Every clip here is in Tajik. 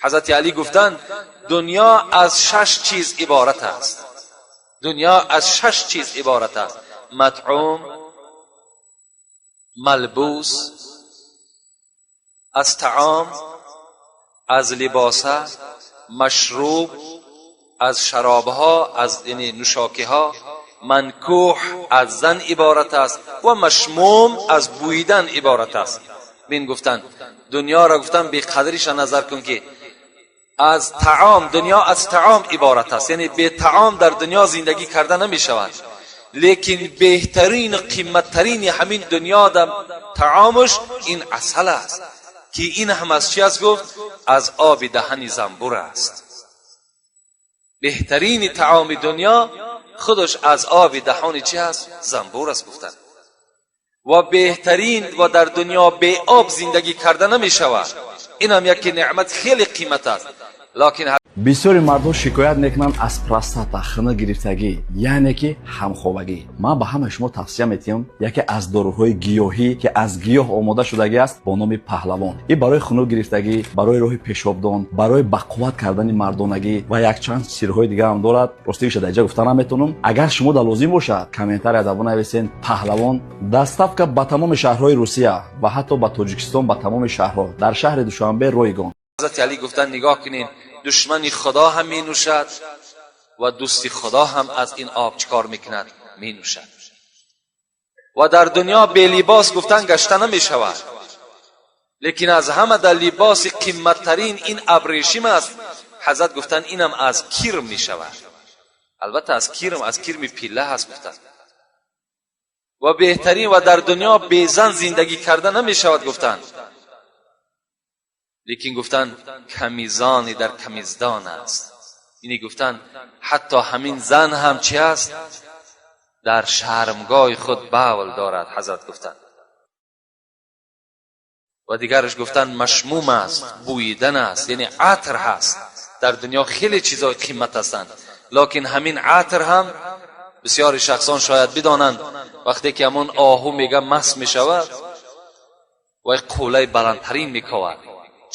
Ҳазрати Алӣ гуфтанд: дунё аз шаш чиз иборат аст. Дунё аз шаш чиз иборат аст: матъум, малбус, аз таом, аз либоса, машруб, аз шаробҳо, аз яъне нӯшокиҳо, манкӯҳ, аз зан иборат аст ва машмум, аз бӯидан иборат аст. Бин, гуфтанд, дунёро гуфтанд, беқадриша назар кун, ки аз таом, дунё аз таом иборат аст, яъне бе таом дар дунё зиндагӣ карда намешавад. Лекин беҳтарину қиматтарини ҳамин дунё дар таомаш ин асал аст, ки ин ҳам аз чи аст? Гуфт, аз оби даҳани занбур аст. Беҳтарини таоми дунё худаш аз оби даҳони чи аст? Занбур аст, гуфтанд. Ва беҳтарин ва дар дунё бе об зиндагӣ карда намешавад. Ин ҳам яке неъмат хеле қимат аст, локин Бисёри мардҳо шикоят мекунанд аз простата, хунук гирифтагӣ, яъне ки ҳамхобагӣ. Ман ба ҳамаи шумо тавсия метиҳам яке аз доруҳои гиёҳӣ, ки аз гиёҳ омода шудагӣ аст, бо номи Паҳлавон. Ин барои хунук гирифтагӣ, барои роҳи пешобдон, барои бақувват кардани мардонагӣ ва якчанд сирҳои дигар ҳам дорад. Ростигиша дар инҷа гуфта наметавонам. Агар шумо дар лозим бошад, комментарияда бинависен «Паҳлавон». Доставка ба тамоми шаҳрҳои Русия ва ҳатто ба Тоҷикистон, ба тамоми шаҳрҳо, дар шаҳри Душанбе ройгон. Ҳазрати Алӣ гуфтанд: нигоҳ кунед, душмани Худо ҳам менӯшад ва дӯсти Худо ҳам аз ин об чикор мекунад? Менӯшад. Ва дар дунё белибос, гуфтан, гашта намешавад, лекин аз ҳама дар либоси қиматтарин ин абрешим аст. Ҳазрат гуфтанд, инам аз кирм мешавад, албатта аз кирм, аз кирми пилла ҳаст, гуфтанд. Ва беҳтарин ва дар дунё безан зиндагӣ карда намешавад, гуфтанд, лекин гуфтанд, камизоне дар камиздон аст. Ини гуфтанд, ҳатто ҳамин зан ҳам чи аст? Дар шармгоҳи худ бавл дорад, ҳазрат гуфтанд. Ва дигараш, гуфтанд, машмум аст, бӯидан аст, яъне атр ҳаст. Дар дунё хеле чизҳои қимат ҳастанд, локин ҳамин атр ҳам бисёри шахсон шояд бидонанд, вақте ки ҳамон оҳу мега маст мешавад, вай қуллаи баландтарин мековад.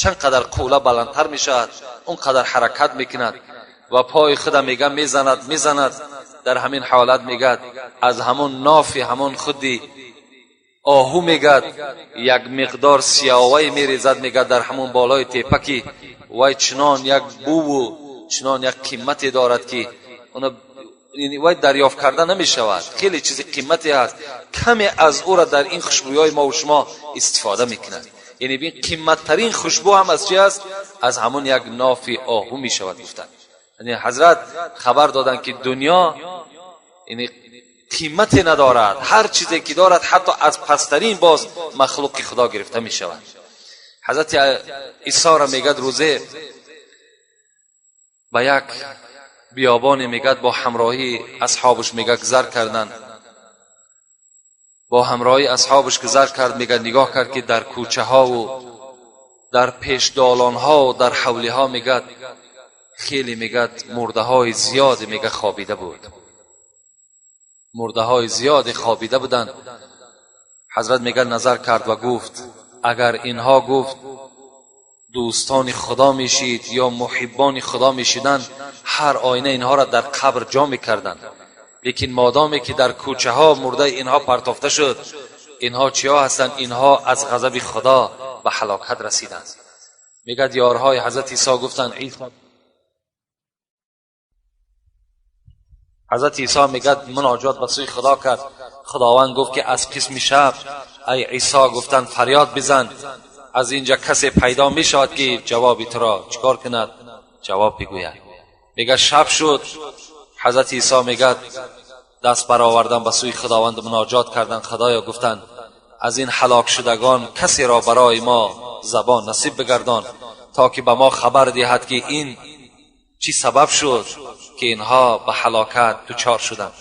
Чанд қадар қулла баландтар мешавад, он қадар ҳаракат мекунад ва пои худа мега мезанад, мезанад. Дар ҳамин ҳолат, мегӯяд, аз ҳамон нофи ҳамон худи оҳу, мегӯяд, як миқдор сиёвае мерезад, мегӯяд, дар ҳамон болои тепа, ки вай чунон як буву чунон як қимате дорад, ки вай дарёфт карда намешавад. Хеле чизи қимате ҳаст. Каме аз ӯра дар ин хушбӯйҳои мову шумо истифода мекунад. Яъне бин, қиматтарин хушбӯ ҳам аз чи аст? Аз ҳамон як нофи оҳу мешавад, гуфтанд. Яъне ҳазрат хабар доданд, ки дунё яъне қимате надорад. Ҳар чизе ки дорад, ҳатто аз пасттарин боз махлуқи Худо гирифта мешавад. Ҳазрати Исоро, мегӯяд, рӯзе ба як биёбоне, мегӯяд, бо ҳамроҳии асҳобаш, мегӯяд, гузар карданд. Бо ҳамроҳии асҳобаш гузар кард, мегӯяд, нигоҳ кард, ки дар кӯчаҳову дар пешдолонҳо, дар ҳавлиҳо, мегӯяд, хеле, мегӯяд, мурдаҳои зиёде, мегӯяд, хобида буд. Мурдаҳои зиёде хобида буданд. Ҳазрат, мегӯяд, назар кард ва гуфт: агар инҳо, гуфт, дӯстони Худо мешид ё муҳиббони Худо мешиданд, ҳар оина инҳоро дар қабр ҷо мекарданд. Лекин модоме ки дар кӯчаҳо мурдаи инҳо партофта шуд, инҳо чиҳо ҳастанд? Инҳо аз ғазаби Худо ба ҳалокат расиданд. Мегӯяд, ёрҳои ҳазрати Исо гуфтанд: ҳазрати Исо, мегӯяд, муноҷот ба сӯи Худо кард. Худованд гуфт, ки аз қисми шаб, ай Исо, гуфтанд, фарёд бизан, аз инҷа касе пайдо мешавад, ки ҷавоби туро чикор кунад? Ҷавоб бигӯяд. Мегӯяд, шаб шуд. Ҳазрати Исо, мегӯяд, даст баровардан ба сӯи Худованд, муноҷот карданд. Худоё, гуфтанд, аз ин ҳалокшудагон касеро барои мо забон насиб бигардон, то ки ба мо хабар диҳад, ки ин чӣ сабаб шуд, ки инҳо ба ҳалокат дучор шуданд.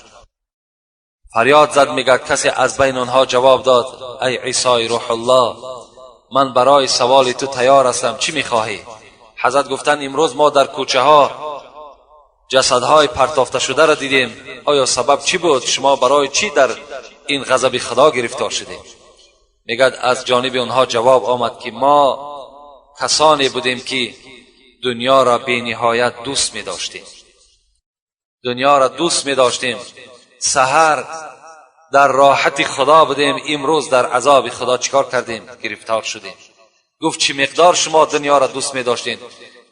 Фарёд зад, мегӯяд, касе аз байни онҳо ҷавоб дод: ай Исои Рӯҳуллоҳ, ман барои саволи ту тайёр ҳастам, чӣ мехоҳӣ? Ҳазрат гуфтанд: имрӯз мо дар кӯчаҳо ҷасадҳои партофташударо дидем. Оё сабаб чӣ буд? Шумо барои чӣ дар ин ғазаби Худо гирифтор шудед? میگد از جانب اونها جواب آمد که ما کسانی بودیم که دنیا را به نهایت دوست می داشتیم. دنیا را دوست می داشتیم. سحر در راحت خدا بودیم، امروز در عذاب خدا چیکار کردیم؟ گرفتار شدیم. گفت چی مقدار شما دنیا را دوست می داشتین؟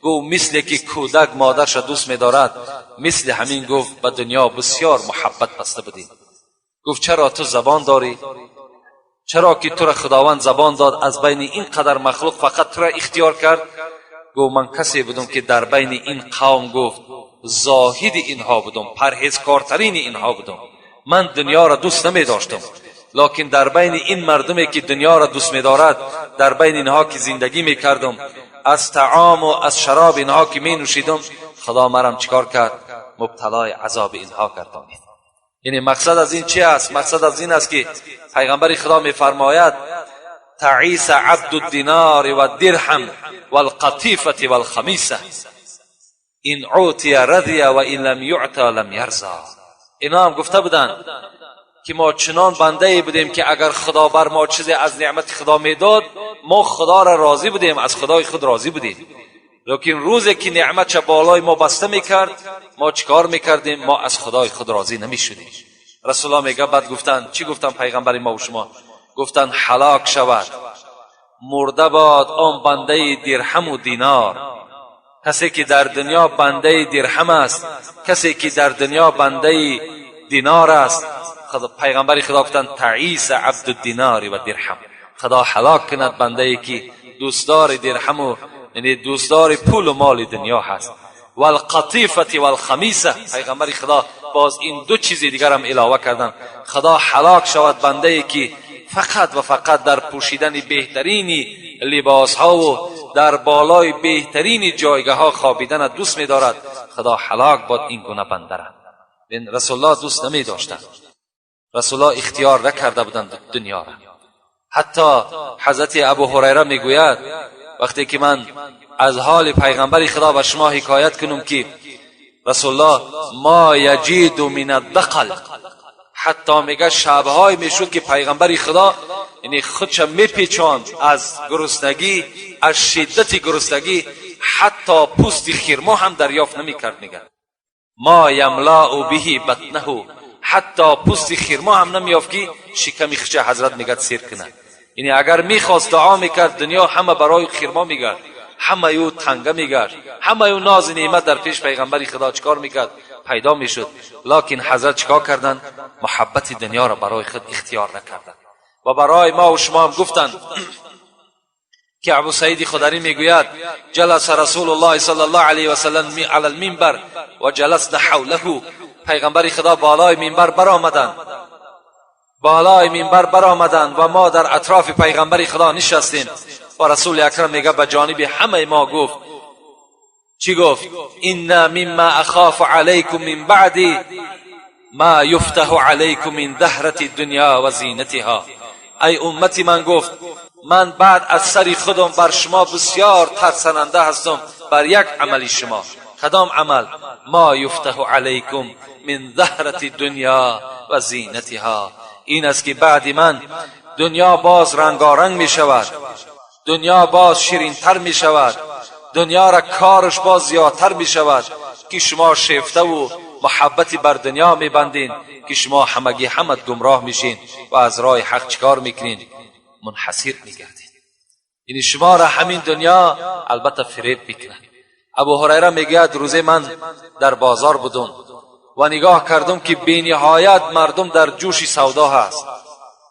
گفت مثل که کودک مادرش را دوست می دارد، مثل همین گفت به دنیا بسیار محبت بسته بودیم. گفت چرا تو زبان داری؟ چرا که تو را خداوند زبان داد، از بین این قدر مخلوق فقط تو را اختیار کرد؟ گفت من کسی بودم که در بین این قوم، گفت، زاهد اینها بودم، پرهیزکارترین اینها بودم. من دنیا را دوست نمی داشتم، لکن در بین این مردمی که دنیا را دوست می دارد، در بین اینها که زندگی می کردم، از طعام و از شراب اینها که می نوشیدم، خدا مرم چیکار کرد؟ مبتلای عذاب اینها گردانید. یعنی مقصد از این چی است؟ مقصد از این است که پیغمبر خدا میفرماید تعیس عبد الدینار و درهم والقطیفة والخمیسه این عوتی رضی و این لم یعطى لم یرضا. اینا هم گفته بودند که ما چنان بنده ای بودیم که اگر خدا بر ما چیزی از نعمت خدا میداد، ما خدا را راضی بودیم، از خدای خود راضی بودیم. لیکن روزی که نعمت بالای ما بسته میکرد، ما چیکار میکردیم؟ ما از خدای خود راضی نمیشدیم. رسول الله میگه، بعد گفتن، چی گفتن پیغمبر ما و شما؟ گفتن هلاک شود، مرده باد آن بنده درهم و دینار. کسی که در دنیا بنده درهم است، کسی که در دنیا بنده دینار است، خدا، پیغمبر خدا گفتن تعیس عبد الدینار و درهم. خدا هلاک کند بنده ای که دوستدار درهم و یعنی دوستدار پول و مال دنیا هست. والقطیفة والخمیسه. پیغمبر خدا باز این دو چیز دیگر هم علاوه کردن. خدا هلاک شود بنده ای که فقط و فقط در پوشیدن بهترین لباس ها و در بالای بهترین جایگاه ها خوابیدن دوست می دارد. خدا هلاک باد این گونه بنده را. رسول الله دوست نمی داشتند. رسول الله اختیار نکرده بودند دنیا را. حتی حضرت ابو هریره میگوید وقتی که من از حال پیغمبر خدا به شما حکایت کنم که رسول الله ما یجید من الدقل، حتی میگه شبهای میشد که پیغمبر خدا یعنی خودش میپیچاند از گرسنگی، از شدت گرسنگی حتی پوست خرما هم دریافت نمیکرد. میگه ما یملاء به بطنه، حتی پوست خرما هم نمیافت که شکم خودش حضرت میگه سیر کنه. یعنی اگر میخواست، دعا میکرد، دنیا همه برای خرما میگرد، همه یو تنگه میگرد، همه یو ناز نعمت در پیش پیغمبر خدا چکار میکرد؟ پیدا میشد. لکن حضرت چیکار کردند؟ محبت دنیا را برای خود اختیار نکردند. و برای ما و شما هم گفتند که ابو سعید خدری میگوید جلس رسول الله صلی الله علیه و سلم علی المنبر و جلسنا حوله. پیغمبر خدا بالای منبر برآمدند، بالای منبر برآمدند و ما در اطراف پیغمبر خدا نشستیم و رسول اکرم میگه به جانب همه ما گفت، چی گفت؟ ان مما اخاف علیکم من بعدی ما یفتح علیکم من زهرة الدنیا و زینتها. ای امتی من، گفت، من بعد از سر خودم بر شما بسیار ترسننده هستم بر یک عملی شما. کدام عمل؟ ما یفتح علیکم من زهرة الدنیا و زینتها. این است که بعد من دنیا باز رنگارنگ می شود، دنیا باز شیرینتر می شود، دنیا را کارش باز زیادتر می شود که شما شیفته و محبتی بر دنیا می بندین که شما همگی همت گمراه میشین و از راه حق چکار میکنین؟ منحصر میگردین. یعنی شما را همین دنیا البته فریب میکنه. ابو هریره میگوید روزه من در بازار بودم و نگاه کردم که بینهایت مردم در جوش سودا هست.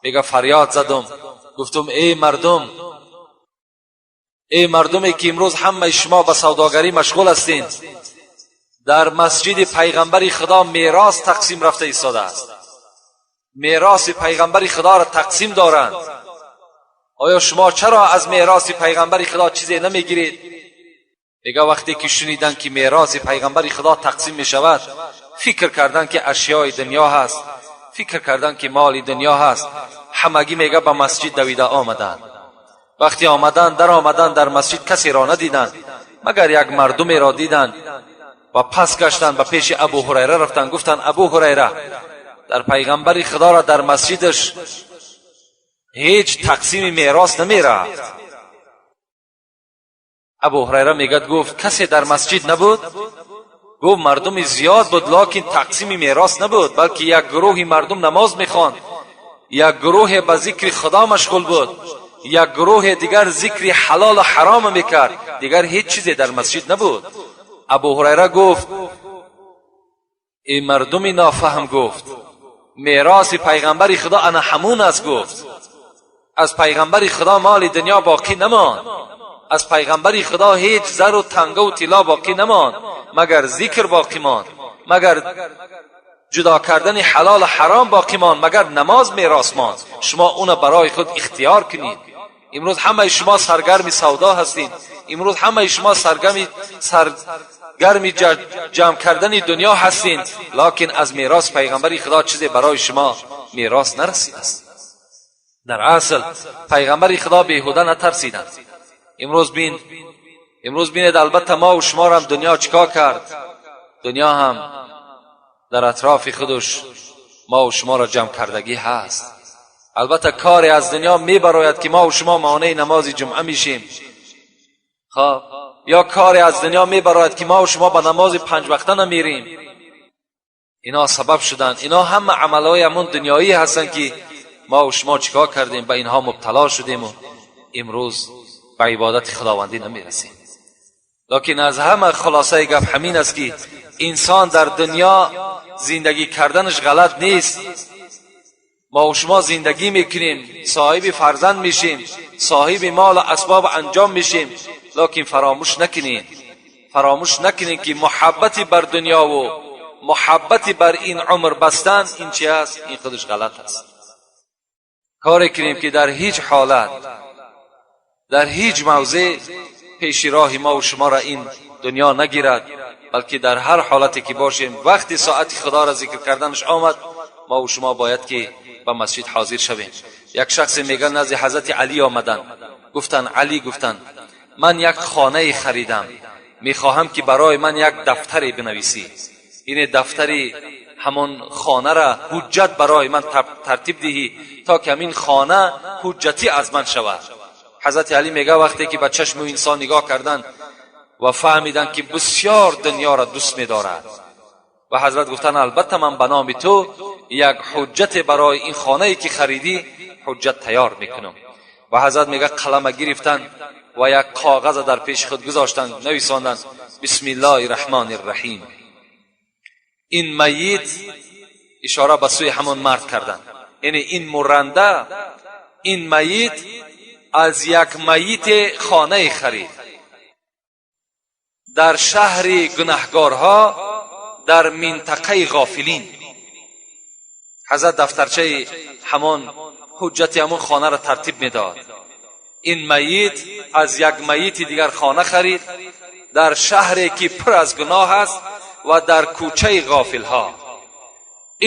میگه فریاد زدم، گفتم ای مردم، ای مردمی که امروز همه شما به سوداگری مشغول هستین، در مسجد پیغمبر خدا میراث تقسیم رفته ایستاده است. میراث پیغمبر خدا را تقسیم دارند. آیا شما چرا از میراث پیغمبر خدا چیزی نمیگیرید؟ میگه وقتی که شنیدن که میراث پیغمبر خدا تقسیم می شود، فکر کردن که اشیای دنیا هست، فکر کردن که مال دنیا هست. همگی میگه به مسجد دویده آمدند. وقتی آمدن، در آمدن، در مسجد کسی را ندیدند مگر یک مردمی را دیدند و پس گشتند، به پیش ابو هریره رفتند، گفتند ابو هریره، در پیغمبر خدا را در مسجدش Ҳеҷ тақсими мерос намерафт. Абу Ҳурайра мегӯяд, гуфт: касе дар масҷид набуд? Гуфт: мардуми зиёд буд, локин тақсими мерос набуд, балки як гурӯҳи мардум намоз мехонд, як гурӯҳе ба зикри Худо машғул буд, як гурӯҳе дигар зикри ҳалолу ҳаром мекард, дигар ҳеҷ чизе дар масҷид набуд. Абу Ҳурайра гуфт: эй мардуми нофаҳм, гуфт, мероси пайғамбари Худо ана ҳамун аст. Гуфт: аз пайғамбари Худо моли дунё боқӣ намонд, аз пайғамбари Худо ҳеҷ зару тангаву тилло боқӣ намонд, магар зикр боқӣ монд, магар ҷудо кардани ҳалолу ҳаром боқӣ монд, магар намоз мерос монд. Шумо уна барои худ ихтиёр кунед. Имрӯз ҳамаи шумо саргарми савдо ҳастед, имрӯз ҳамаи шумо саргарми ҷамъ кардани дунё ҳастед, локин аз мероси пайғамбари Худо чизе барои шумо мерос нарасидааст. Дар асл пайғамбари Худо беҳуда натарсиданд. Имрӯз бин, имрӯз бинед, албатта мо шуморо дунё чикор кард? Дунё ҳам дар атрофи худаш мо шуморо ҷамъ кардагӣ ҳаст. Албатта коре аз дунё мебарояд, ки мо шумо монеи намози ҷумъа мешем. Хоб, ё коре аз дунё мебарояд, ки мо шумо ба намози панҷвақта намерем. Ино сабаб шуданд. Ино ҳама амалҳои ҳамун дунёӣ ҳастанд, ки мо шумо чикор кардем, ба инҳо мубтало шудему имрӯз ба ибодати худовандӣ намерасем. Локин аз ҳама хулосаи гап ҳамин аст, ки инсон дар дунё зиндагӣ карданаш ғалат нест. Мо шумо зиндагӣ мекунем, соҳиби фарзанд мешем, соҳиби молу асбобу анҷом мешем, локин фаромӯш накунем, фаромӯш накунем, ки муҳаббати бар дунёву муҳаббати бар ин умр бастан ин чи аст? Ин худаш ғалат аст. Коре кунем, ки дар ҳеҷ ҳолат, дар ҳеҷ мавзеъ пеши роҳи мо шуморо ин дунё нагирад, балки дар ҳар ҳолате ки бошем, вақти соати Худоро зикр карданаш омад, мо шумо бояд ки ба масҷид ҳозир шавем. Як шахсе, мегӯяд, назди ҳазрати Алӣ омаданд. Гуфтанд: Алӣ, гуфтанд, ман як хонае харидам, мехоҳам, ки барои ман як дафтаре бинависӣ, ине дафтари ҳамон хонара ҳуҷҷат барои ман тартиб диҳӣ, то ки ҳамин хона ҳуҷҷатӣ аз ман шавад. Ҳазрати Алӣ мега, вақте ки ба чашми инсон нигоҳ карданд ва фаҳмиданд, ки бисёр дунёро дӯст медорад, ва ҳазрат гуфтанд: албатта ман ба номи ту як ҳуҷҷате барои ин хонае ки харидӣ ҳуҷҷат тайёр мекунам. Ва ҳазрат мега, қалама гирифтанд ва як коғаза дар пеши худ гузоштанд, нависонданд: бисмиллоҳи раҳмони рраҳим, ин майит, ишора ба сӯи ҳамон мард карданд, яъне ин мурранда, ин майит аз як майите хонае харид дар шаҳри гунаҳгорҳо, дар минтақаи ғофилин. Ҳазрат дафтарчаи ҳамон ҳуҷҷати ҳамон хонаро тартиб медод. Ин майит аз як майити дигар хона харид дар шаҳре ки пур аз гуноҳ аст ва дар кӯчаи ғофилҳо.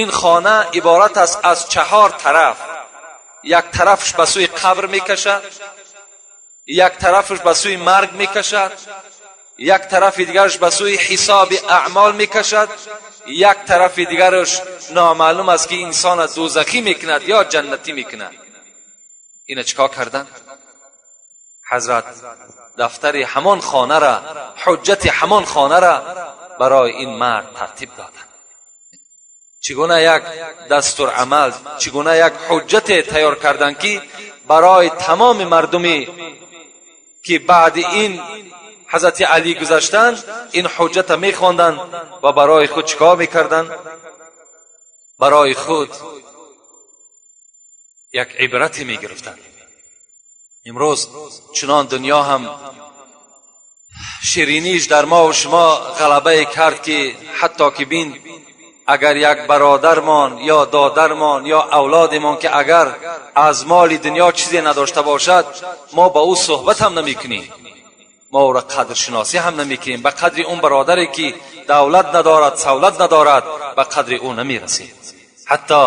Ин хона иборат аст аз чаҳор тараф: як тарафаш ба сӯи қабр мекашад, як тарафаш ба сӯи марг мекашад, як тарафи дигараш ба сӯи ҳисоби аъмол мекашад, як тарафи дигараш номаълум аст, ки инсона дӯзахӣ мекунад ё ҷаннатӣ мекунад. Ина чикор карданд? Ҳазрат дафтари ҳамон хонара, ҳуҷҷати ҳамон хонара барои ин мард тартиб доданд. Чӣ гуна як дастурамал, чӣ гуна як ҳуҷҷате тайёр карданд, ки барои тамоми мардуме ки баъди ин ҳазрати Алӣ гузаштанд, ин ҳуҷҷата мехонданд ва барои худ чӣ кор мекарданд? Барои худ як ибрате мегирифтанд. Имрӯз чунон дунё ҳам шириниш дар мо шумо ғалабае кард, ки ҳатто ки бин, агар як бародармон ё додармон ё авлодемон ки агар аз моли дунё чизе надошта бошад, мо ба ӯ суҳбат ҳам намекунем, мо ӯро қадршиносӣ ҳам намекунем. Ба қадри он бародаре ки давлат надорад, савлат надорад, ба қадри ӯ намерасем. Ҳатто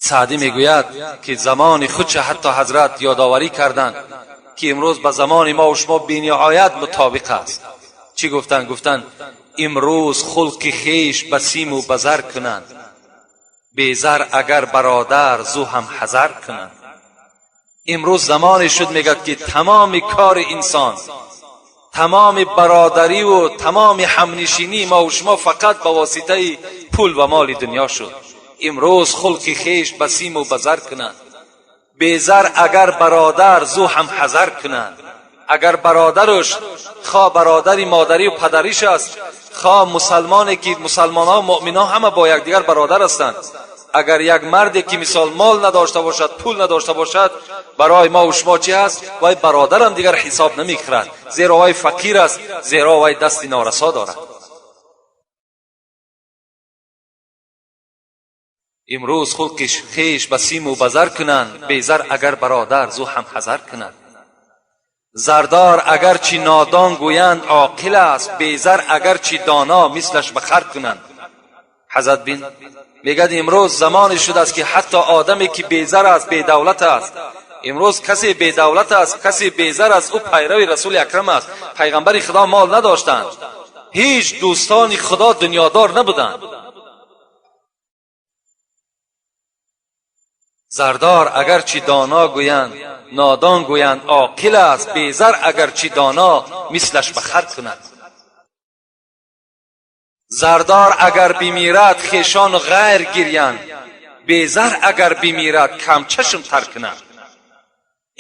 Саъдӣ мегӯяд, ки замони худша ҳатто ҳазрат ёдоварӣ карданд, ки имрӯз ба замони мо шумо бениҳоят мутобиқ аст. Чӣ гуфтанд? Гуфтанд: имрӯз хулқи хеш ба симу ба зар кунанд. Безар агар бародар, зу ҳам ҳазар кунад. Имрӯз замоне шуд, мегӯяд, ки тамоми кори инсон, тамоми бародариву тамоми ҳамнишинии мо шумо фақат ба воситаи пул ва моли дунё шуд. Имрӯз хулқи хеш ба симу ба зар кунанд. Безар агар бародар, зу ҳам ҳазар кунанд. Агар бародараш, хо бародари модарию падариш аст, хо мусалмоне, ки мусалмонҳо, муъминҳо ҳама бо якдигар бародар ҳастанд, агар як марде ки мисол мол надошта бошад, пул надошта бошад, барои мо шумо чи ҳаст? Вай бародарам дигар ҳисоб намекунад, зеро вай фақир аст, зеро вай дасти норасо дорад. Имрӯз хулқи хеш ба симу ба зар кунанд. Безар агар бародар, зу ҳам ҳазар кунанд. Зардор агарчи нодон гӯянд, оқил аст. Безар агарчи доно, мислаш ба хар кунанд. Ҳазрат бин мегӯяд, имрӯз замоне шудааст, ки ҳатто одаме ки безар аст, бедавлат аст, имрӯз касе бедавлат аст, касе безар аст, ӯ пайрави Расули Акрам аст. Пайғамбари Худо мол надоштанд, ҳеҷ дӯстони Худо дунёдор набуданд. Зардор агарчи доно гӯянд, нодон гӯянд, оқил аст. Безар агарчи доно, мислаш ба хар кунад. Зардор агар бимирад, хешону ғайр гирянд. Безар агар бимирад, камчашм тар кунад.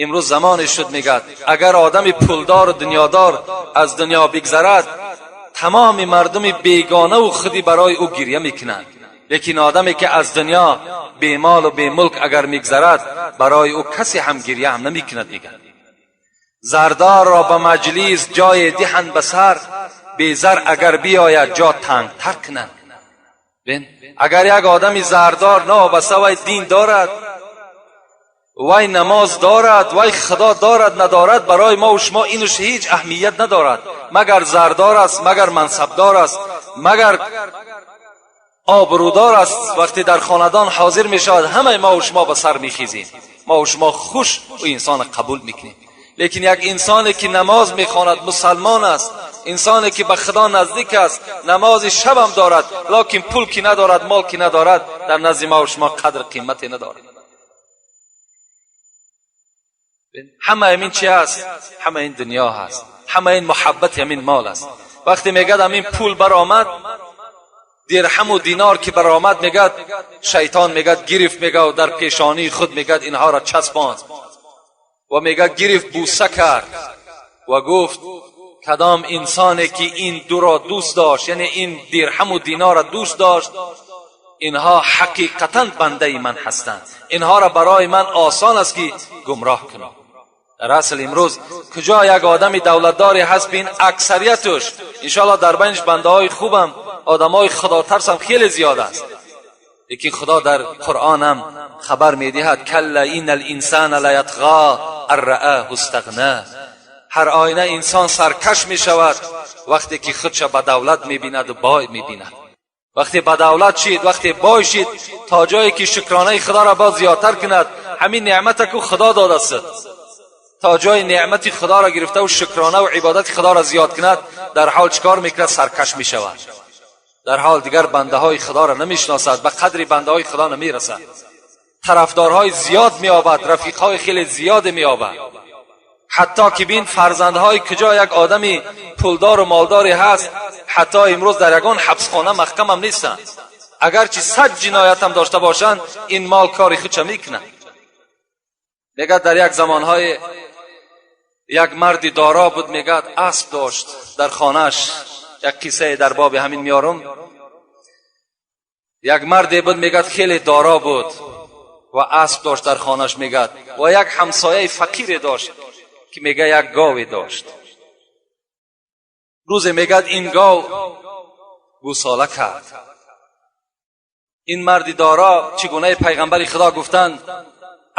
Имрӯз замоне шуд, мегӯяд, агар одами пулдору дунёдор аз дунё бигзарад, тамоми мардуми бегонаву худи барои ӯ гиря мекунанд, лекин одаме ки аз дунё бемолу бемулк агар мегзарад, барои ӯ касе ҳам гиря ҳам намекунад. Мегӯяд, зардорро ба маҷлис ҷое диҳанд ба сар, безар агар биёяд, ҷо тангтар кунанд. Бин, агар як одами зардор новобаста вай дин дорад, вай намоз дорад, вай Худо дорад, надорад, барои мо шумо инуш ҳеҷ аҳамият надорад, магар зардор аст, магар мансабдор аст, магар обрӯдор аст, вақте дар хонадон ҳозир мешавад, ҳамаи мо шумо ба сар мехезем, мо шумо хуш ӯ инсона қабул мекунем. Лекин як инсоне ки намоз мехонад, мусалмон аст, инсоне ки ба Худо наздик аст, намози шабам дорад, лекин пул ки надорад, мол ки надорад, дар назди мо шумо қадр қимате надорад. Ҳама ҳамин чи аст? Ҳама ин дунё ҳаст, ҳама ин муҳаббати ҳамин мол аст. Вақте мегӯяд, ҳамин пул баромад, дирҳаму динор ки баромад, мегӯяд, шайтон мегӯяд, гирифт, мегӯяд, дар пешонии худ, мегӯяд, инҳоро часпонд ва мегӯяд, гирифт, бӯса кард ва гуфт: кадом инсоне ки ин дуро дӯст дошт, яъне ин дирҳаму динорро дӯст дошт, инҳо ҳақиқатан бандаи ман ҳастанд, инҳоро барои ман осон аст ки гумроҳ кунам. Дар асл имрӯз куҷо як одами давлатдоре ҳаст, бин, аксариятуш, иншоалло, дар байниш бандаҳои хубам, одамҳои худотарсам хеле зиёд аст, лекин Худо дар Қуръонам хабар медиҳад: калла ина линсана лаятға ан раъаҳу истағна. Ҳар оина инсон саркаш мешавад, вақте ки худша ба давлат мебинаду бой мебинад. Вақте ба давлат шид, вақте бой шид, то ҷое ки шукронаи Худоро боз зиёдтар кунад, ҳамин неъмата ку Худо додааст, то ҷои неъмати Худоро гирифтаву шукронаву ибодати Худоро зиёд кунад, дар ҳол чӣ кор мекунад? Саркаш мешавад. Дар ҳол дигар бандаҳои Худоро намешиносад, ба қадри бандаҳои Худо намерасад, тарафдорҳои зиёд меёбад, рафиқҳои хеле зиёде меёбад. Ҳатто ки бин, фарзандҳои куҷо як одами пулдору молдоре ҳаст, ҳатто имрӯз дар ягон ҳабсхона маҳкамам нестанд, агарчи 100 ҷиноятам дошта бошанд, ин мол кори худша мекунад. Мегӯяд, дар як замонҳое як марди доро буд, мегӯяд, асп дошт дар хонааш. Як қиссае дар боби ҳамин меорум. Як марде буд, мегӯяд, хеле доро буд ва асп дошт дар хонааш, мегӯяд, ва як ҳамсояи фақире дошт, ки мегӯяд, як гове дошт. Рӯзе, мегӯяд, ин гов гӯсола кард. Ин марди доро, чӣ гунаи пайғамбари Худо гуфтанд,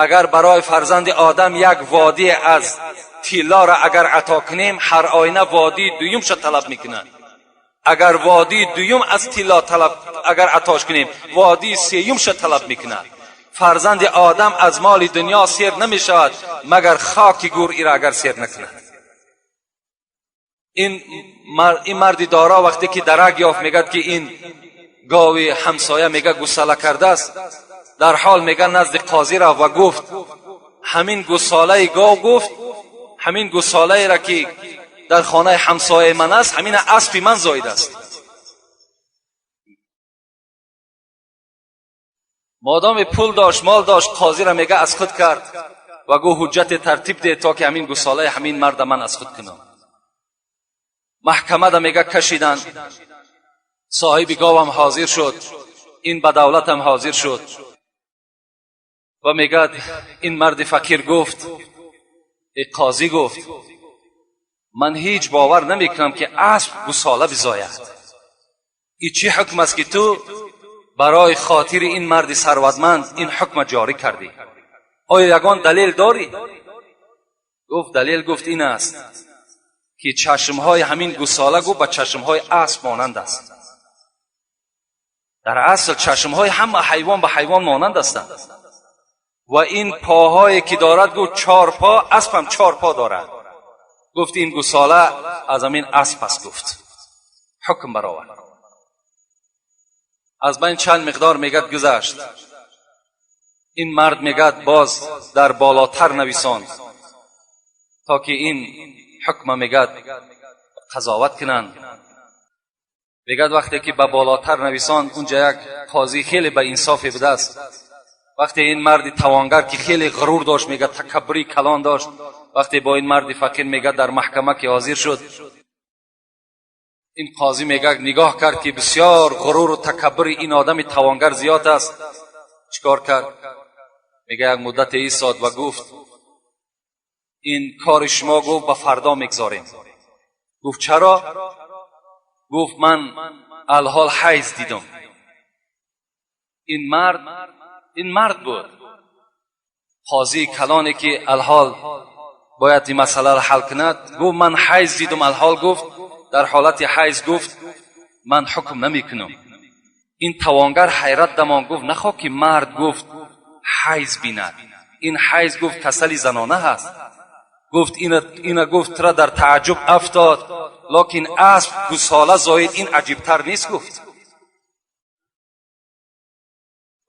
агар барои фарзанди одам як водӣ аз тиллоро агар ато кунем, ҳар оина водии дуюмша талаб мекунад. Агар водии дуюм аз тилло талаб агар атош кунем, водии сеюмша талаб мекунад. Фарзанди одам аз моли дунё сер намешавад, магар хоки гур ира агар сер накунад. Ин марди доро вақте ки дарак ёфт, мегӯяд, ки ин гови ҳамсоя мега гусала кардааст, дар ҳол мега назди қозӣ рафт ва гуфт: ҳамин гусолаи гов, гуфт, ҳамин гусолаеро ки дар хонаи ҳамсояи ман аст, ҳамина аспи ман зоид аст. Модоме пул дошт, мол дошт, қозиро мега аз худ кард ва гуфт: ҳуҷҷате тартиб деҳ, то ки ҳамин гусолаи ҳамин марда ман аз худ кунам. Маҳкамада мега кашиданд, соҳиби говам ҳозир шуд, ин ба давлатам ҳозир шуд ва мегӯяд ин марди фақир гуфт: э қозӣ, гуфт, ман ҳеҷ бовар намекунам, ки асп гусола бизояд. И чӣ ҳукм аст, ки ту барои хотири ин марди сарватманд ин ҳукма ҷорӣ кардӣ? Оё ягон далел дорӣ? Гуфт: далел, гуфт, ин аст, ки чашмҳои ҳамин гусола, гуфт, ба чашмҳои асп монанд аст. Дар асл чашмҳои ҳама ҳайвон ба ҳайвон монанд ҳастанд. Ва ин поҳое ки дорад, гуфт, чор по, аспам чор по дорад. Гуфт, ин гусола аз ҳамин асп аст, гуфт. Ҳукм баровард. Аз байн чанд миқдор, мегӯяд, гузашт. Ин мард, мегӯяд, боз дар болотар нависонд, то ки ин ҳукма, мегӯяд, қазоват кунанд. Мегӯяд, вақте ки ба болотар нависонд, унҷа як қозӣ хеле ба инсофе будааст. Вақте ин марди тавонгар, ки хеле ғурур дошт, мегӯяд, такаббури калон дошт, вақте бо ин марди фақир, мегӯяд, дар маҳкама ки ҳозир шуд, ин қозӣ, мегӯяд, нигоҳ кард, ки бисёр ғуруру такаббури ин одами тавонгар зиёд аст. Чӣ кор кард? Мегӯяд, як муддате истод ва гуфт: ин кори шумо, гуфт, ба фардо мегзорем. Гуфт: чаро? Гуфт: ман алҳол ҳайз дидам. Ин мард буд қозии калоне, ки алҳол бояд ин масъаларо ҳал кунад. Гуфт: ман ҳайз дидум алҳол, гуфт, дар ҳолати ҳайз, гуфт, ман ҳукм намекунам. Ин тавонгар ҳайрат дамон, гуфт: нахоҳ ки мард, гуфт, ҳайз бинад, ин ҳайз, гуфт, касали занона ҳаст. Гуфт: ина, гуфт, тура дар тааҷҷуб афтод, локин асп гусола зоид, ин аҷибтар нест, гуфт.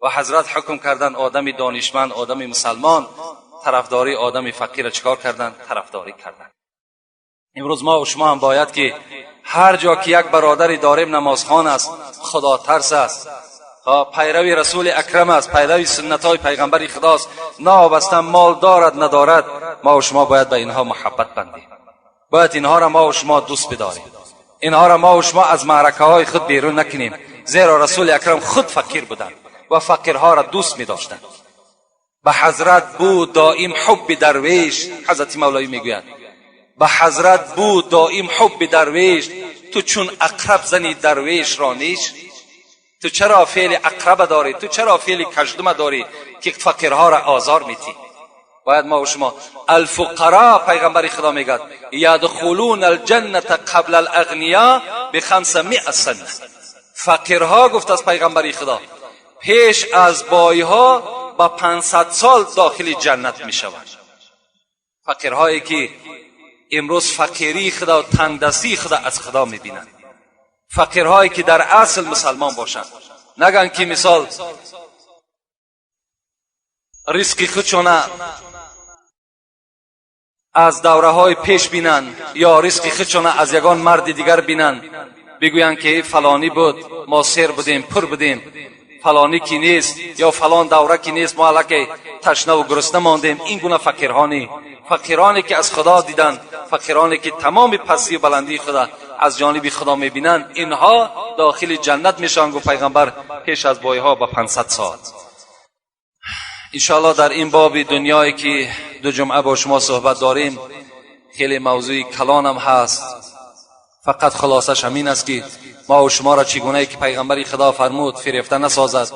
Ва ҳазрат ҳукм карданд. Одами донишманд, одами мусалмон тарафдории одами фақирро чӣ кор карданд? Тарафдорӣ карданд. Имрӯз мо ва шумо ҳам бояд, ки ҳар ҷо ки як бародаре дорем, намозхон аст, худотарс аст, пайрави расули акрам аст, пайрави суннатҳои пайғамбари худост, новобаста мол дорад, надорад, мо ва шумо бояд ба инҳо муҳаббат бандем, бояд инҳоро мо ва шумо дӯст бидорем, инҳоро мо ва шумо аз маъракаҳои худ берун накунем, зеро расули акрам худ фақир буданд ва фақирҳоро дӯст медоштанд. Ба ҳазрат буд доим ҳубби дарвеш, ҳазрати мавлавӣ мегӯяд, ба ҳазрат буд доим ҳубби дарвеш, ту чун ақраб зани дарвешро неш. Ту чаро феъли ақраба дорӣ? Ту чаро феъли каждума дорӣ, ки фақирҳоро озор метӣ? Бояд мо шумо алфуқаро, пайғамбари худо мегӯяд: ядхулуна алҷанната қабла алағния бихамсамиа сана. Фақирҳо, гуфт аз пайғамбари худо, пеш аз бойҳо ба 500 сол дохили ҷаннат мешаванд. Фақирҳое ки имрӯз фақирии худо, тангдастии худо аз худо мебинанд, фақирҳое ки дар асл мусалмон бошанд, нагӯянд ки мисол ризқи худшона аз давраҳои пеш бинанд ё ризқи худшона аз ягон марди дигар бинанд, бигӯянд ки фалонӣ буд, мо сер будем, пур будем, фалонӣ ки нест ё фалон давра ки нест, мо аллакай ташнаву гурусна мондем. Ин гуна фақирҳоне, фақироне ки аз худо диданд, фақироне ки тамоми пастию баландии худо аз ҷониби худо мебинанд, инҳо дохили ҷаннат мешаванд, гуфт пайғамбар, пеш аз бойҳо ба 500 сол. Иншоаллоҳ, дар ин боби дунёе ки ду ҷумъа бо шумо суҳбат дорем, хеле мавзӯи калонам ҳаст. Фақат хулосаш ҳамин аст, ки мо ва шуморо чӣ гунае ки пайғамбари худо фармуд, фирефта насозад,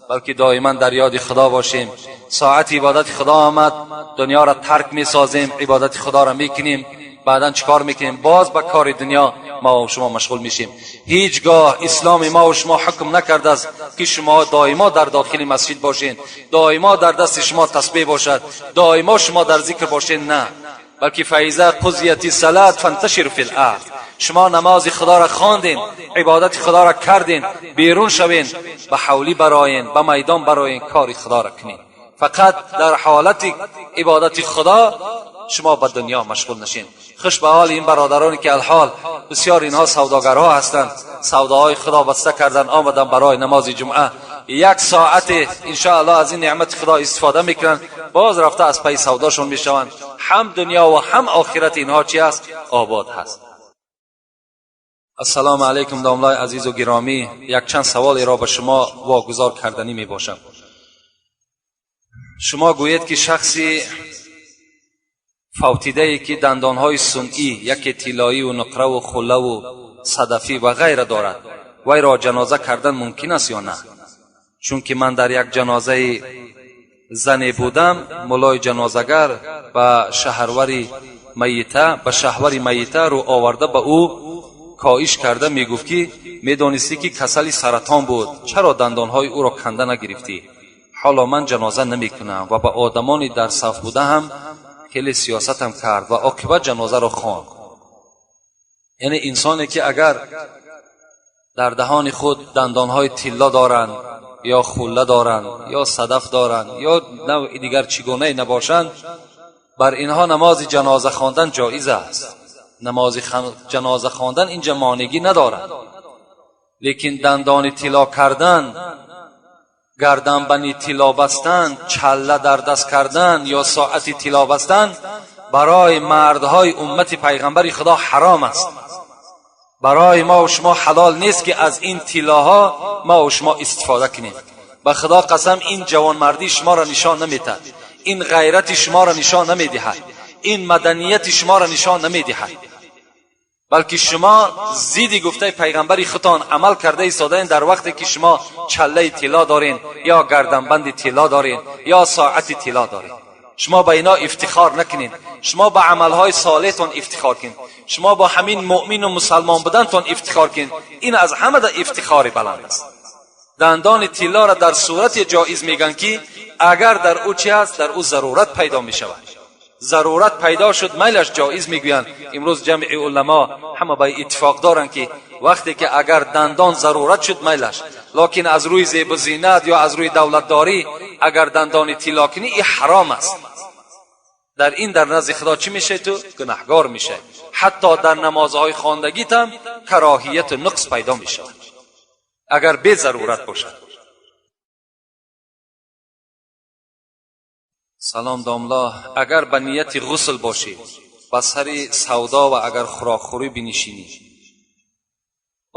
балки доиман дар ёди худо бошем. Соати ибодати худо омад, дунёро тарк месозем, ибодати худоро мекунем. Баъдан чӣ кор мекунем? Боз ба кори дунё мо ва шумо машғул мешем. Ҳеҷ гоҳ исломи мо ва шумо ҳукм накардааст, ки шумо доимо дар дохили масҷид бошед, доимо дар дасти шумо тасбеҳ бошад, доимо шумо дар зикр бошед. На, балки فإذا قضيت الصلاة فانتشروا في الأرض. Шумо намози Худоро хондин, ибодати Худоро кардин, берун шавен, ба ҳавлӣ бароен, ба майдон бароен, кори Худоро кунед. Фақат дар ҳолати ибодати Худо шумо ба дунё машғул нашин. Хуш ба ҳоли ин бародароне ки алҳол бисёр инҳо савдогарҳо ҳастанд, савдаҳои худо баста кардан, омадан барои намози ҷумъа. Як соате иншоаллоҳ аз ин неъмати Худо истифода мекунанд, боз рафта аз пайи савдошон мешаванд. Ҳам дунё ва ҳам охирати инҳо чи аст? Обод ҳаст. Ассалому алайкум, домлаи азизу гиромӣ. Якчанд саволеро ба шумо вогузор карданӣ мебошам. Шумо гӯед, ки шахси фавтидае, ки дандонҳои сунъӣ, яке тиллоиву нуқраву хуллаву садафӣ ва ғайра дорад, вайро ҷаноза кардан мумкин аст ё на? Чунки ман дар як ҷанозаи зане будам, муллои ҷанозагар ба шаҳвари майита рӯ оварда, ба ӯ коиш карда мегуфт, ки медонистӣ, ки касали саратон буд, чаро дандонҳои ӯро канда нагирифтӣ? Ҳоло ман ҷаноза намекунам. Ва ба одамони дар саф буда ҳам хеле сиёсатам кард ва оқибат ҷанозаро хонд. Яъне инсоне ки агар дар даҳони худ дандонҳои тилло доранд, ё хулла доранд, ё садаф доранд, ё навъи дигар чӣ гунае набошанд, бар инҳо намози ҷаноза хондан ҷоиз аст. Намози ҷаноза хондан инҷа монегӣ надорад, лекин дандони тилло кардан, гарданбани тилло бастан, чалла дар даст кардан ё соати тилло бастан барои мардҳои уммати пайғамбари Худо ҳаром аст. Барои мо шумо ҳалол нест, ки аз ин тиллоҳо мо шумо истифода кунем. Ба Худо қасам, ин ҷавонмардии шуморо нишон намедиҳад, ин ғайрати шуморо нишон намедиҳад, ин маданияти шуморо нишон намедиҳад, балки шумо зидди гуфтаи пайғамбари худтон амал карда истодаен. Дар вақте ки шумо чаллаи тилло дорен, ё гарданбанди тилло дорен, ё соати тилло дорен, шумо ба ино ифтихор накунед. Шумо ба амалҳои солеҳтон ифтихор кунед. Шумо бо ҳамин муъмину мусалмон будантон ифтихор кунед. Ин аз ҳамада ифтихори баланд аст. Дандони тиллоро дар сурате ҷоиз мегӯянд, ки агар дар ӯ чи аст, дар ӯ зарурат пайдо мешавад. Зарурат пайдо шуд, майлаш, ҷоиз мегӯянд. Имрӯз ҷамъи уламо ҳама ба иттифоқ доранд, ки вақте ки агар дандон зарурат шуд, майлаш, локин аз рӯи зебу зинат ё аз рӯи давлатдорӣ агар дандони тилло кунӣ, и ҳаром аст. Дар ин дар назди Худо чӣ мешавӣ? Ту гунаҳгор мешавӣ. Ҳатто дар намозҳои хондагитам кароҳияту нуқс пайдо мешавад, агар безарурат бошад. Салом, домло. Агар ба нияти ғусл бошӣ, ба сари савдо ва агар хӯрокхӯрӣ бинишинӣ,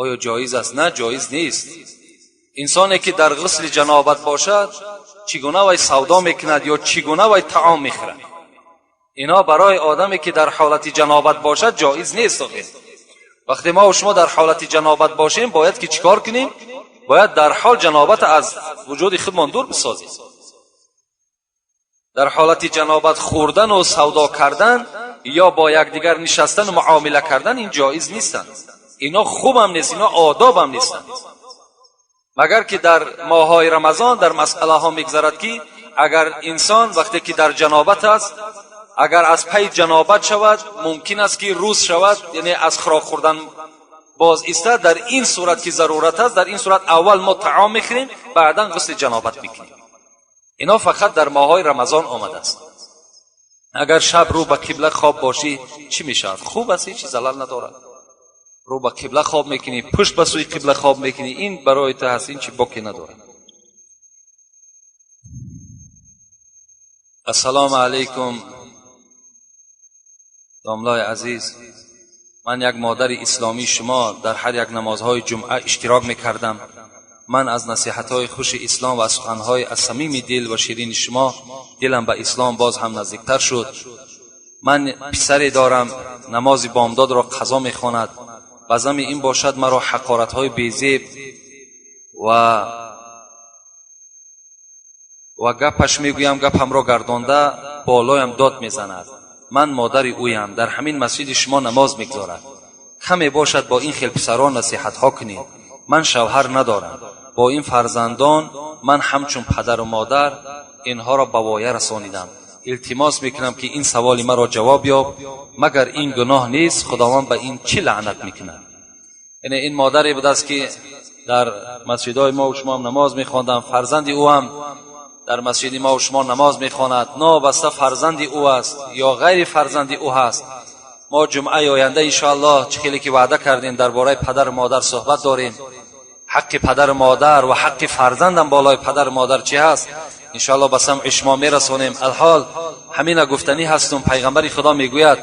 оё ҷоиз аст? На, ҷоиз нест. Инсоне ки дар ғусли ҷанобат бошад, чӣ гуна вай савдо мекунад ё чӣ гуна вай таом мехӯрад? Ино барои одаме ки дар ҳолати ҷанобат бошад, ҷоиз нест. Охир вақте мо шумо дар ҳолати ҷанобат бошем, бояд ки чӣ кор кунем? Бояд дар ҳол ҷанобат аз вуҷуди худмон дур бисозем. Дар ҳолати ҷанобат хӯрдану савдо кардан ё бо якдигар нишастану муомила кардан, ин ҷоиз нестанд. Ино хубам нест, ино одобам нестанд. Магар ки дар моҳҳои Рамазон дар масъалаҳо мегзарад, ки агар инсон вақте ки дар ҷанобат аст, агар аз пайи ҷанобат шавад, мумкин аст, ки рӯз шавад, яъне аз хӯрок хӯрдан боз истад. Дар ин сурат ки зарурат аст, дар ин сурат аввал мо таом мехӯрем, баъдан ғусли ҷанобат мекунем. Ино фақат дар моҳҳои Рамазон омадааст. Агар шаб рӯ ба қибла хоб бошӣ, чӣ мешавад? Хуб аст, ҳеҷ залал надорад. Рӯ ба қибла хоб мекунӣ, пушт ба сӯи қибла хоб мекунӣ, ин барои ту ҳаст, ин чи боке надорад. Ассалому алайкум, домлои азиз. Ман як модари исломии шумо дар ҳар як намозҳои ҷумъа иштирок мекардам. Ман аз насиҳатҳои хуши ислом ва аз суханҳои аз самими дил ва ширини шумо дилам ба ислом боз ҳам наздиктар шуд. Ман писаре дорам, намози бомдодро қазо мехонад. Ба зами ин бошад, маро ҳақоратҳои безеб ва гапаш мегӯям, гапамро гардонда болоям дод мезанад. Ман модари ӯям, дар ҳамин масҷиди шумо намоз мегузорад. Каме бошад, бо ин хел писарон насиҳатҳо кунед. Ман шавҳар надорам. Бо ин фарзандон ман ҳамчун падару модар инҳоро ба воя расонидам. Илтимос мекунам, ки ин саволи маро ҷавоб ёб. Магар ин гуноҳ нест? Худованд ба ин чӣ лаънат мекунад? Яъне ин модаре будааст, ки дар масҷидҳои мо шумо ҳам намоз мехонданд, фарзанди ӯ ҳам дар масҷиди мо шумо намоз мехонад. Новобаста фарзанди ӯ аст ё ғайри фарзанди ӯ ҳаст, мо ҷумъаи оянда, иншоаллоҳ, чӣ хеле ки ваъда кардем, дар бораи падару модар суҳбат дорем. Ҳаққи падару модар ва ҳаққи фарзандам болои падару модар чӣ ҳаст, иншоаллоҳ, ба самъи шумо мерасонем. Алҳол ҳамина гуфтанӣ ҳастум: пайғамбари Худо мегӯяд: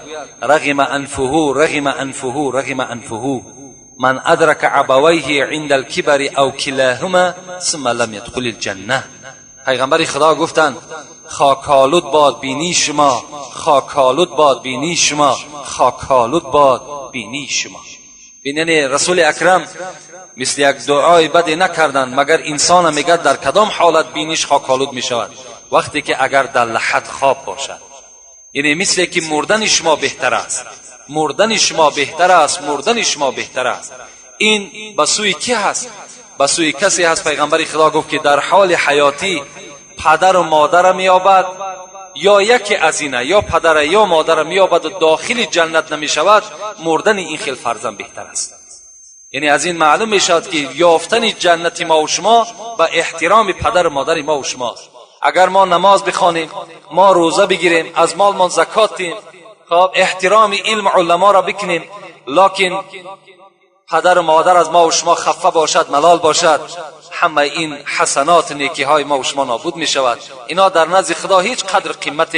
رغم أنفه، رغم أنفه، رغم أنفه من أدرك أبويه عند الكبر أو كلاهما ثم لم يدخل الجنة. پیغمبر خدا گفتند: خاکالود باد بینی شما، خاکالود باد بینی شما، خاکالود باد بینی شما. یعنی رسول اکرم مثل یک دعای بدی نکردند، مگر انسان میگه در کدام حالت بینیش خاکالود میشود؟ وقتی که اگر در لحد خواب باشد. یعنی مثل که مردن شما بهتر است، مردن شما بهتر است، مردن شما بهتر است. این به سوی کی هست؟ به سوی کسی هست، پیغمبر خدا گفت، که در حال حیاتی پدر و مادر میابد یا یکی از اینه، یا پدر یا مادر میابد و داخل جنت نمیشود، مردن این خیل فرزند بهتر است. یعنی از این معلوم میشود که یافتن جنت ما و شما به احترام پدر و مادر ما و شما. اگر ما نماز بخوانیم، ما روزه بگیریم، از مالمان زکات دیم، خب، احترام علم علما را بکنیم، لکن پدر و مادر از ما و شما خفه باشد، ملال باشد، همه این حسنات، نیکی های ما و شما نابود می شود. اینا در نزد خدا هیچ قدر قیمت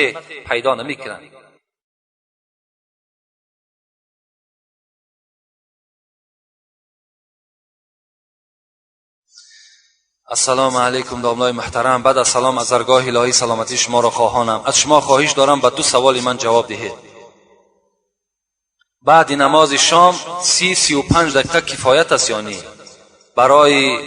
پیدا نمی کنند. السلام علیکم داملای محترم. بعد از سلام، از درگاه الهی سلامتی شما را خواهانم. از شما خواهش دارم به دو سوال من جواب دهید. بعد نماز شام 30 35 دقیقه کفایت است یا نی برای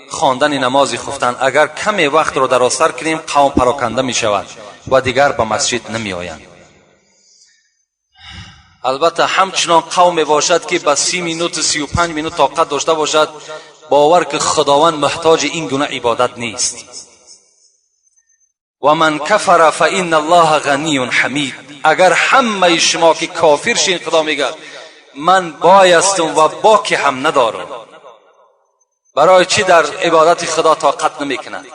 خواندن نماز خفتن؟ اگر کمی وقت را درازتر کنیم، قوم پراکنده می شود و دیگر به مسجد نمی آیند. البته همچنان قوم باشد که به 30 минут، 35 минут طاقت داشته باشد، باور که خداوند محتاج این گونه عبادت نیست. ومن كفر فإن الله غني حميد. اگر همه شما که کافر شین، خدا میگه من بایستم و باکی هم ندارم. برای چی در عبادت خدا طاقت نمیکند؟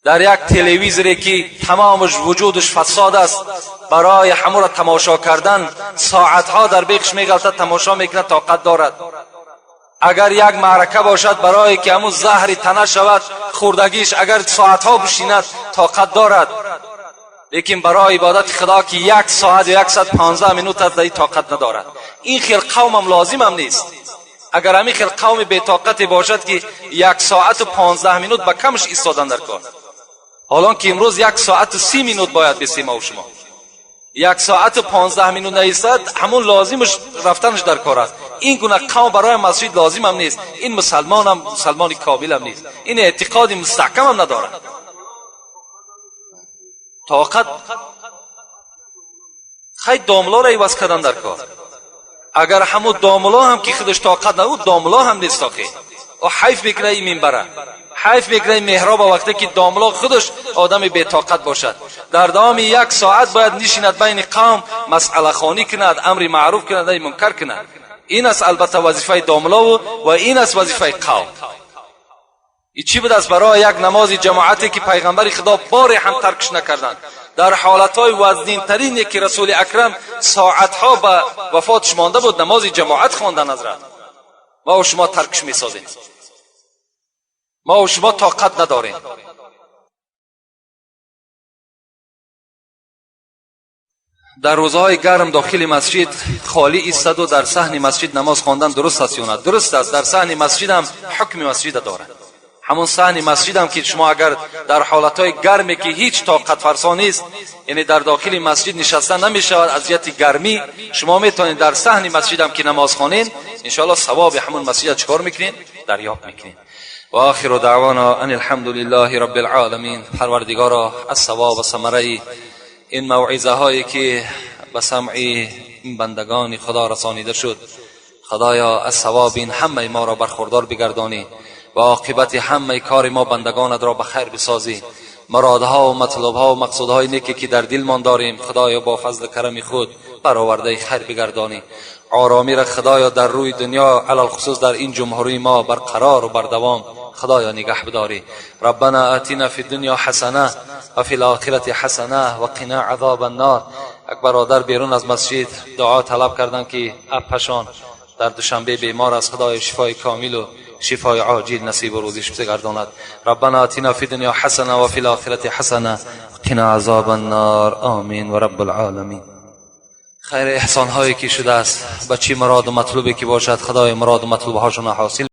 در یک تلویزیونی که تمامش وجودش فساد است، برای همو را تماشا کردن ساعتها در بیخش میغلطد، تماشا میکند، طاقت دارد. اگر یک معرکه باشد، برای که همون زهر تنه شود خوردگیش، اگر ساعتها بشیند، طاقت دارد. لیکن برای عبادت خدا که یک ساعت یا 115 минут است، طاقت ندارد. این خیل قوم هم لازم هم نیست. اگر همین خیل قوم بی‌طاقتی باشد که 1 ساعت و 15 минут به کمش ایستادن در کار، حالا که امروز 1 ساعت و 30 минут باید بسیم و شما 1 ساعت و 15 минут نیستد، همون لازمش رفتنش در کار است. این گونه قوم برای مسجد لازم هم نیست. این مسلمان هم مسلمان کامل هم نیست. این اعتقاد مستحکم هم ندارد. طاقت خیلی داملا را عوض کردن در کار. اگر همون داملا هم که خودش طاقت نبود، داملا هم نیست آخه. و حیف میکنه این منبره، حیف میکنه این محراب، وقتی که داملا خودش آدم بی‌طاقت باشد. در دوام یک ساعت باید نشیند بین قوم، مسئله خوانی کند، امر معروف کند، نهی منکر کند. این است البته وظیفه داملا و این است وظیفه قوم. این چی بود است برای یک نماز جماعتی که پیغمبر خدا باری هم ترکش نکردند، در حالتهای وزنین ترین که رسول اکرم ساعتها به وفاتش مانده بود، نماز جماعت خواندن حضرت. ما و شما ترکش میسازیم. ما و شما طاقت نداریم. در روزهای گرم داخل مسجد خالی ایستاد و در صحن مسجد نماز خواندن درست است یا نه؟ درست است. در صحن مسجد هم حکم مسجد دارد. همون صحن مسجد هم که شما اگر در حالتهای گرمی که هیچ طاقت فرسا نیست، یعنی در داخل مسجد نشستن نمی شود از جهت گرمی، شما میتونید در صحن مسجد هم که نماز خوانین، انشاءالله ثواب همون مسجد چکار میکنین؟ دریافت میکنین. و آخر دعوانا ان الحمد لله رب العالمین. پروردگارا، از ثواب و ثمره این موعظه هایی که به سمع این بندگان خدا رسانیده شد، خدایا از ثواب این همه ما را برخوردار بگردانی و عاقبت همه کار ما بندگانت را به خیر بسازی. Муродҳо ва матлубҳо ва мақсудҳои неке ки дар дилмон дорем, Худоё, бо фазли карами худ баровардаи хайр бигардонӣ. Оромиро, Худоё, дар рӯи дунё, алалхусус дар ин ҷумҳурии мо барқарору бардавом, Худоё, нигаҳ бидорӣ. ربنا آتنا في الدنيا حسنة وفي الآخرة حسنة وقنا عذاب النار. Як бародар берун аз масҷид дуо талаб карданд, ки апашон дар Душанбе бемор аст. Худоё, шифои комилу шифои оҷил насибу рӯзиш бигардонад. ربنا آتنا في الدنيا حسنة وفي الآخرة حسنة وقنا عذاب النار. آمین و رب العالمین. Хайр эҳсонҳое ки шудааст, ба чӣ муроду матлубе ки бошад, Худои, муроду матлубҳошона ҳосил.